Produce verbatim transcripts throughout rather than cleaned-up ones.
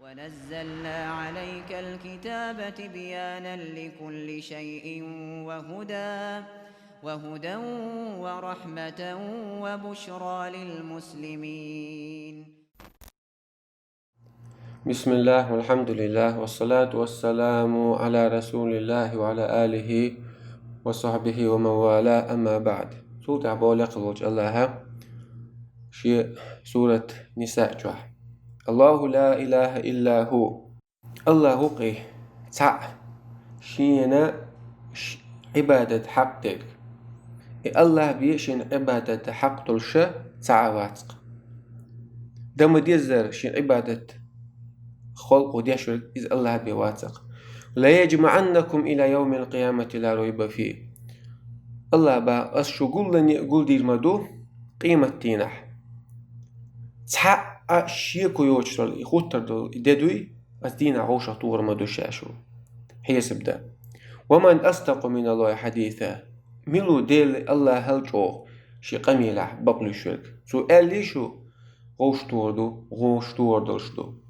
ونزلنا عليك الكتاب تبيانا لكل شيء وهدى وهدى ورحمة وبشرى للمسلمين. بسم الله والحمد لله والصلاة والسلام على رسول الله وعلى آله وصحبه ومن والاه، أما بعد. Цул тӀехьа боху лекха волчу Аллаха шен сурат Ниса чохь: الله لا إله إلا هو. Аллах ву-кх и цхьаъ, шена ш-, Ӏибадат хьакъ дерг. И Аллах бен шена Ӏибадат хьакъ долуш цхьа а вац-кх. Дан ма-деззара шена Ӏибадат халкъо деш верг иза Аллах бен вац-кх. ليجمعنكم إلى يوم القيامة لا ريب فيه. Аллах боху: ас шу гуллане а гулдийр ма ду къематдийнахь. Цхьа а шеко йоцуш долу и хӀуттур долу и де дуй, оцу дийнахь вовшах тухур ма ду ша шу. Хьесап дан. ومن أصدق من الله حديثا. Мила ву Дела Аллахал чӀогӀа шен къамелехь бакълуьйш верг? Цо аьллий шу, вовшах тухур ду, вовшах тухур долуш ду.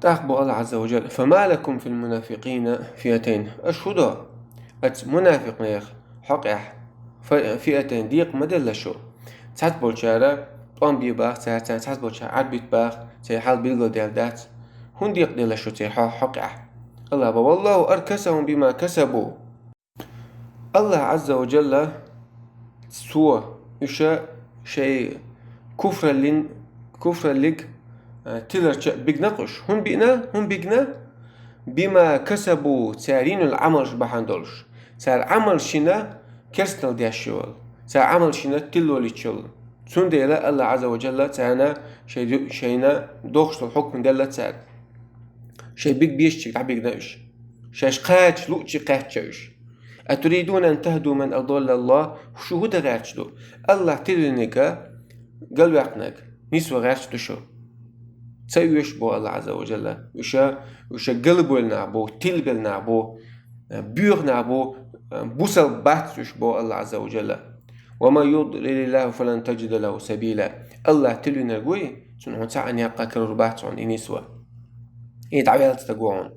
ТӀаккха боху Аллах Азза ва Джалла: فما لكم في المنافقين فئتين. Аш хӀун до? Оцу мунафикъех хьокъехь фи-, فئتين декъа ма делла шу. Цхьацца болчара тӀом бе баха цара, цхьацца болчара Ӏад бита баха, церан хьал билгалдаьлла дац. ХӀунда декъа делла шу церан хьо-, хьокъехь? Аллах боху: والله أركسهم بما كسبوا. Аллах Азза ва Джалла, цо уьш шайн куфраллин-, куфраллиг, а, тиларча а бигна-кх уьш. ХӀунда биъна? ХӀунда бигна? بما كسبوا, цара йина йолу Ӏамалш бахьана долуш. Цара Ӏамалш йина керстанал деш йолу. Цара Ӏамалш йина тило леташ йолу. Цундела Аллах Азза ва Джалла царна шайн ду-, шайна дохуш долу хьукм делла цара. Шайн биг бешачуьнга дӀабигна уьш. Шаьш кхача луъчи кхаьчча уьш. أتريدون أن تهدوا من أضل الله. Шу хӀун дан гӀерташ ду? Аллах тилвинарг, галваьккхинарг нисван гӀерташ ду шу? Ца оьшу боху Аллах Азза ва Джалла. Уьш, уьш галбевлла нах бу, тилбелла нах бу, боьха нах бу, бусалба бац уьш боху Аллах Азза ва Джалла. ومن يضلل الله فلن تجد له سبيلا. Аллах тилвинарг вуй, цунна хьуна цхьа а некъ карор бац хьуна и нисван. И дӀаваьлла стаг ву хьуна.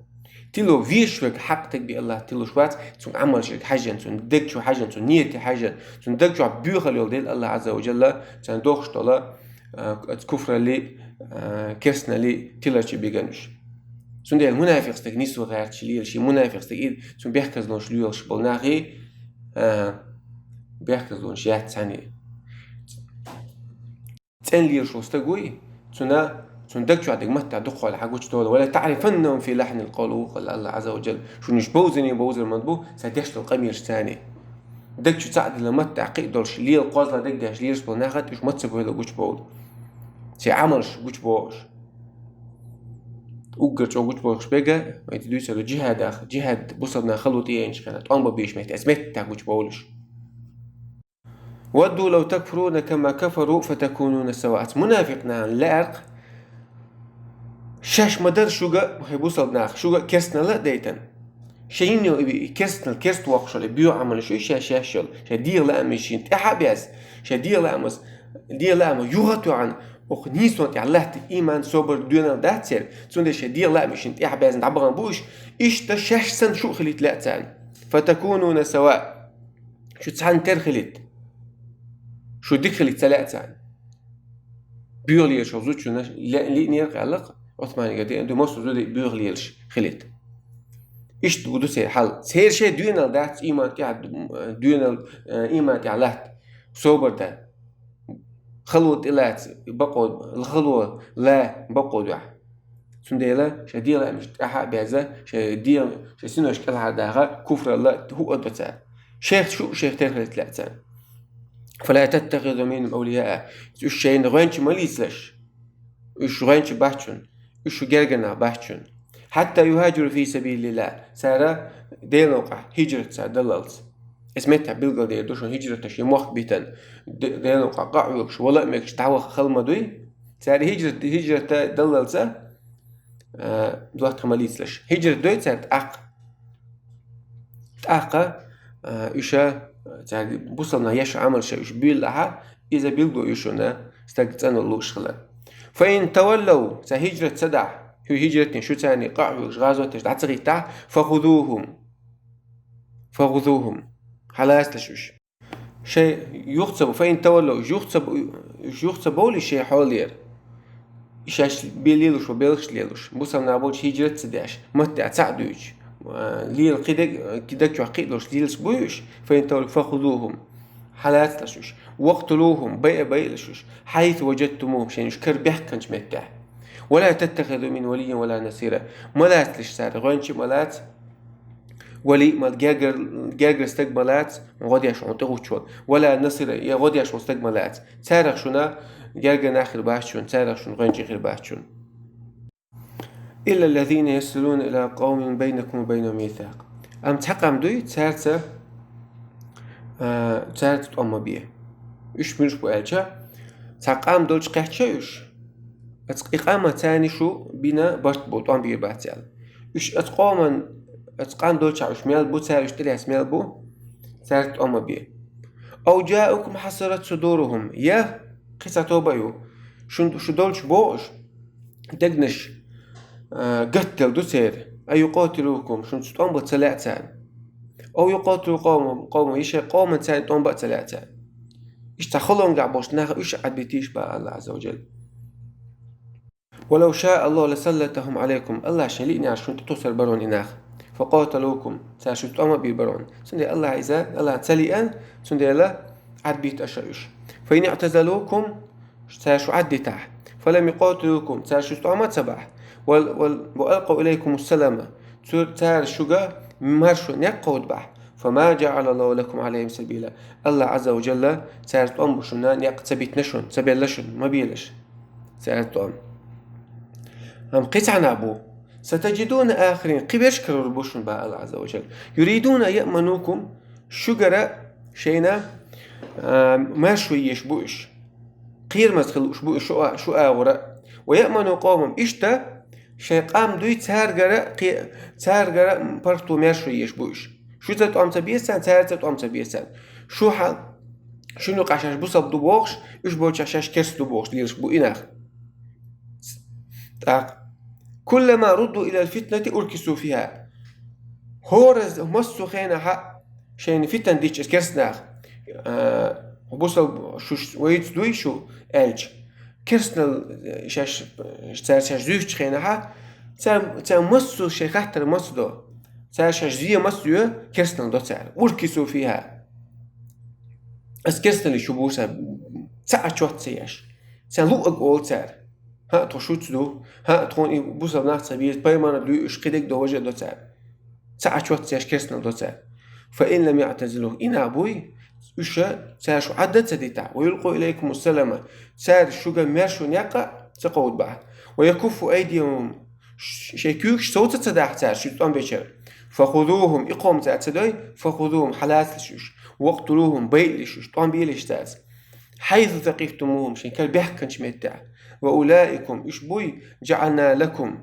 Тило везаш верг хьакъ стаг бен Аллах тилуш вац, цуьнан Ӏамалшка хьаьжжина, цуьнан даг чу хьаьжжина, цуьнан нийяте хьаьжжина, цуьнан даг чохь боьхалла йолу дела Аллах Азза ва Джалла, царна дохуш долу, а, оцу куфраллий, а, керстаналлий тиларчу бигна уьш. Цундела мунафикъ стаг нисван гӀерташ лела, шен мунафикъ стаг и, цуьнан бехказлонаш лелаш болу нахе, а, бехказлонаш яц цхьаьна. ЦӀена лелаш волу стаг вуй, цуьнан, цуьнан даг чохь дерг маттахь дукхахьолахь гучудолу. ولتعرفنهم في لحن القول, вукхул Аллах Азза ва Джалла. Шуна уьш бовзане бовзар ма бу, цара деш долу къамелаш царний. Даг чу цхьаъ дилла маттахь кхин а долуш, лела кхозлагӀа дерг деш лелаш болу нахе уьш маца бовла гучубовлу. Церан Ӏамалш гучубохуш. Уггар чӀогӀа гучубохуш берг, вай дуьйцур ду джихӀадах, джихӀад бусалба нах хало тӀеяьллачу хенахь, тӀом бан безачу метте, оцу меттехь гучубовлуш. ودوا لو تكفرون كما كفروا فتكونون سواء. Мунафикъ нахана лаьара-кх, шаьш ма-дарра шуьга, хӀай бусалба нах, шуьга керстаналла а дайтина. Шайн йина йолу и керстаналла, керста воккхуш йолу, и боьха Ӏамалш ю шаьш еш йолу, шайн дегӀан лаамашна тӀаьхьа а баьзна, шайн дегӀан лаамаш, дегӀан лаамаш юха а тоьхна, оцу нийсонна тӀехь латта ийман, собар, доьналла дац церан, цундела шайн дегӀан лаамашна тӀаьхьа баьзна дӀабахана бу уьш, иштта шаьш санна шу а хилийта лаьа царна. فتكونون سواء. Шу цхьаьна тера хилийта. Шу дика хилийта ца лаьа царна. Боьха лелаш волу зудчунна ле-, лиънера-кх аьлла-кх, Ӏусманга деана ду, массо а зуда боьха лелаш хилийта. Иштта ву ду церан хьал. Церан шайн доьналла дац, ийман тӀехь, доьналла, э, ийман тӀехь латта, собар дан. Хало тӀелаца бакъо, хало ла бакъо дуьхьа. Цундела шайн дегӀан лаамашна тӀаьхьа а баьзна, шайн дегӀан, шайн синош кӀелхьардаха, куфралла хӀуъа до цара. Шайх шу а шайх тера хилийта лаьа царна. فلا تتخذوا منهم أولياء. Уьш шайна гӀоьнча ма лецалаш. Уьш гӀоьнча бац шуна. Уьш шу гергара нах бац шуна. حتى يهاجروا في سبيل الله. Цара Делан новкъахь хӀижрат цара даллалц. Оцу меттехь билгалдер ду шуна хӀижрат шен мохк битина. Де-, Делан новкъахь къа а хьоьгуш, вала а мегаш, дӀаваха хала ма дуй. Цара хӀижрат, хӀижрат даллалц, а, доттагӀа ма лецалаш. ХӀижрат дой цара тӀаккха. ТӀаккха, а, уьш, цара бусалба нах еш Ӏамалш уьш буьйлла ахьа, иза билгало ю шуна стаг цӀанвала лууш хилар. فإن تولوا, цар хӀижрат ца дахь, хӀу хӀижрат дина, шу царна къахьоьгуш, гӀазот деш дӀа ца хӀиттахь, فخذوهم, فخذوهم, хьалацалаш уж. Шоай юха ца бо-, فإن تولوا, уж юха ца бо-, уж юха ца бовлий шоай хьолера. И шаьш бе лелаш, вай белхаш лелаш, бусалба нах болча хӀижрат ца деш, маттаца цхьаъ дуьйцуш, а, лела кхидерг, кхидерг чохь кхиъ долуш лелаш буй уж, فإن تولوا فخذوهم, хьалацалаш уж, واقتلوهم, байъа байъалаш уж, حيث وجدتموهم, шайна уж кара баьхкинчу меттехь. ولا تتخذوا منهم وليا ولا نصيرا, ма лацалаш цара, гӀоьнча а ма лаца, вали а ма, гергара, гергара стаг ма лаца, гӀо деш хьуна тӀегӀуттуш волу, ولا نصيرا, я гӀо деш волу стаг ма лаца. Царах шуна гергара нах хир бац шуна, царах шуна гӀоьнчий хир бац шуна. إلا الذين يصلون إلى قوم بينكم وبينهم ميثاق. Амма цхьа къам дуй, цаьрца, а, цаьрца тӀом ма бе. Уьш муьлш бу аьлча, цхьа къам долчу кхаьчча уьш, оцу и къаман царна шу бина барт бу, тӀом бийр бац аьлла. Уьш оцу къоман, оцу къам долчохь уьш мел бу, цара уьш тӀелаьцна мел бу, цаьрца тӀом ма бе. أو جاءوكم حصرت صدورهم, я кхин цхьа тоба а ю, шун, шу долчу бохуш, дегнаш, а, гатделла ду церан, أن يقاتلوكم, шуьца тӀом бан ца лаьа царна. أو يقاتلوا قومهم, قومهم, я шайн къоман царна тӀом бан а ца лаьа царна. Иштта цхьа халонгахь болчу нах уьш Ӏадбитийша боху Аллах Ӏазза ва Джалла. ولو شاء الله لسلطهم عليكم, Аллах шен лиънехь шуна тӀетосур бара и нах. فقاتلوكم, цара шуьца тӀом а бийр бара. Цундела Аллах иза, Аллах ца лиъна, цундела Ӏадбита аша уьш. فإن اعتزلوكم, цара шу Ӏаддитахь, فلم يقاتلوكم, цара шуьца тӀом а ца бахь, وال-, وال-, وألقوا إليكم السلم, цу-, цара шуьга маршо некъ кховдабахь, فما جعل الله لكم عليهم سبيلا, Аллах Ӏазза ва Джалла цаьрца тӀом бан шуна некъ ца битина шуна, ца белла шуна, ма белаш цаьрца тӀом. Амма кхин цхьа нах бу. ستجدون آخرين, кхин берш карор бу шуна боху Аллах Ӏазза ва Джалла. يريدون أن يأمنوكم, шуьгара шайна, а, маршо еш бу уьш. Кхерамаза хила лууш бу уьш шу а-, шу агӀора. ويأمنوا قومهم, иштта шайн къам дуй, цаьргара кхе-, цаьргара паргӀато маршо еш бу уьш. Шуьца тӀом ца бе царна, цаьрца тӀом ца бе царна. Шу хьал-, шуна юкъахь шаьш бусалба ду бохуш, уьш болчохь шаьш керста ду бохуш лелаш бу и нах. ТӀаккха. كلما ردوا إلى الفتنة أركسوا فيها. ХӀора массо а хенахь шайна фитан дича керста нах, а, бусалба шу вайца дуй шу аьлча, керстанал шаьш, цара шаьш зуьйцучу хенахь, цара, цара массо а шайн хаттар маца до, цара шаьш зе маца йо, керстанал до цара. أركسوا فيها. Ас керстанале шу бу сан, цхьа а чот ца еш. Царна луъург олу цара. ХӀаъ, тхо шуьца ду. ХӀаъ, тхуна и бусалба нах ца беза, пайхамар дуй уьш, кхидерг до, важа до цара. Цхьа а чот ца еш керстанал до цара. فإن لم يعتزلوك, и нах буй, уьш цара шу Ӏадда ца дитахь, ويلقوا إليكم السلم, цара шуьга маршо некъ а ца кховдабахь, ويكفوا أيديهم, ш-, шайн куьйгаш совца ца дахь цара шуьца тӀом бечара, فخذوهم, и къам цара ца дой, فخذوهم, хьалацалаш уьш, واقتلوهم, байъалаш уьш, тӀом белаш цаьрца. حيث ثقفتموهم, шайн кара баьхкинчу меттехь. وأولئكم, уьш буй, جعلنا لكم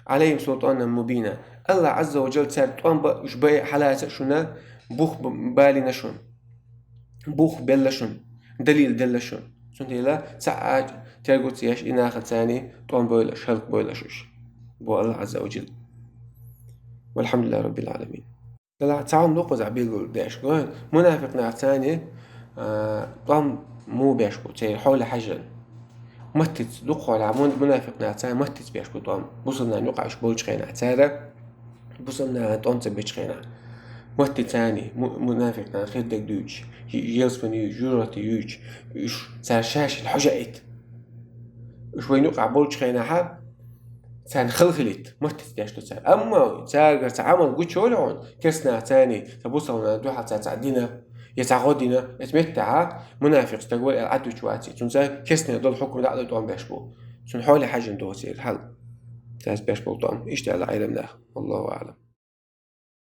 عليهم سلطانا مبينا. Аллах Ӏазза ва Джалла цаьрца тӀом бан, уьш байъа, хьалаца шуна бух б-, балийна шуна. Бух белла шуна. Далил делла шуна. Цундела цхьа а терго ца еш, и нахаца тӀом бойлаш, хӀаллак бойлаш уьш. Бо Аллах Ӏазза ва Джалла. والحمد لله رب العالمين. Делахь цхьа хӀума дукха оза билггал деш. Мунафикъ нах царна, а, тӀом муха беш бу, церан хьоле хьаьжжина. Маттица дукха хьолахь мун-, мунафикъ нах царна маттица беш бу тӀом. Бусалба нахана юкъахь уьш болчу хенахь, цара бусалба нахана тӀом ца бечу хенахь. Маттица царна, му-, мунафикъ нах хир дерг дуьйцуш, е-, елспан юьйцуш, жургӀати юьйцуш, уьш цара шаьш хьожа а итт. Уьш вайна юкъахь болчу хенахь, царна хала хилийта, маттица деш ду цара. Амма цаьргара цхьа Ӏамал гучу йолу хьуна, керстанаха царний, цхьа бусалба нахана дуьхьал цара цхьа дина, я цхьа гӀо дина, эцу меттехь мунафикъ стаг вара аьлла Ӏад вуьтуш вац и. Цунца керстане долу хьукам дӀа а ду тӀом беш бу. Цунна хьоле хьаьжжина догӀу церан хьал. Цаьрца беш болу тӀом. Иштта аьлла Ӏелам наха. والله أعلم.